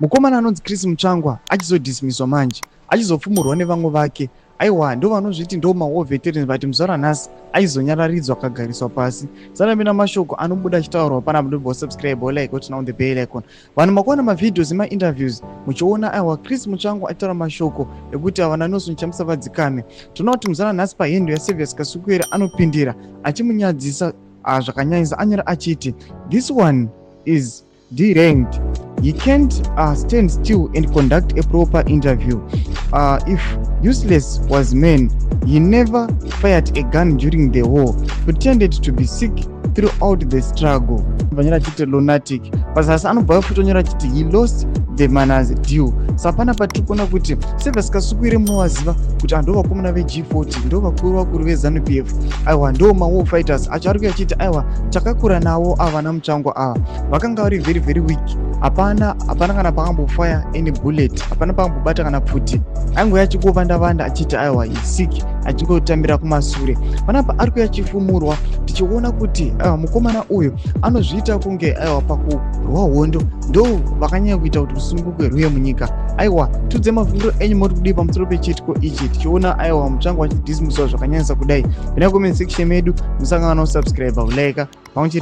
Mukomana anonzi Chris Mutsvangwa achizodismiswa manje, achizopfumurwa nevamwe vake. Aiwa, ndo vanozviti ndo mawar veterans, but muzuva ranhasi aizonyararidzwa, akagariswa pasi. Sanapinda mashoko anobuda achitaurwa panapa. Ndobva subscribe, like, turn on the bell icon. Vanhu makuona mavideos emainterviews, muchiona aiwa Chris Mutsvangwa achitaura mashoko ekuti avana Nelson Chamisa vadzikame. Tinoona kuti muzuva ranhasi pahandle yaSavious Kasukwere anopindira achimunyadzisa zvakanyanyisa. Anyora achiti, "This one is deranked. He can't stand still and conduct a proper interview. If useless was man, he never fired a gun during the war, pretended to be sick throughout the struggle." Vanyora achiti lunatic. Pazasi anobva futi onyora achiti he lost the Manaz deal. Saka patiri kuona kuti Saviour Kasukuwere, munovaziva kuti ndo vakomana veG40, ndo vakuru vakuru veZANU PF. Aiwa, ndo mawar fighters acho. Ari kuya achiti aiwa, takakura navo ava naMutsvangwa ava, vakanga vari very very weak. Hapana, hapana kana pakambofire any bullet, hapana pakambobata kana pfuti. Aingoya achingovanda-vanda achiti aiwa, sick, achingotambira kumasure. Panapa ari kuya achifumurwa, tichiona kuti aiwa, mukomana uyu anozviita kunge aiwa, pakurwa hondo ndo vakanyanya kuita kuti rusununguko rwuye munyika. Aiwa, tiudze mafungiro enyu, muri kudii pamusoro pechiitiko ichi, tichiona aiwa Mutsvangwa achidismiswa zvakanyanyisa kudai? Pina comment section medu, musangana nosubscribe, kulike pamwe chete.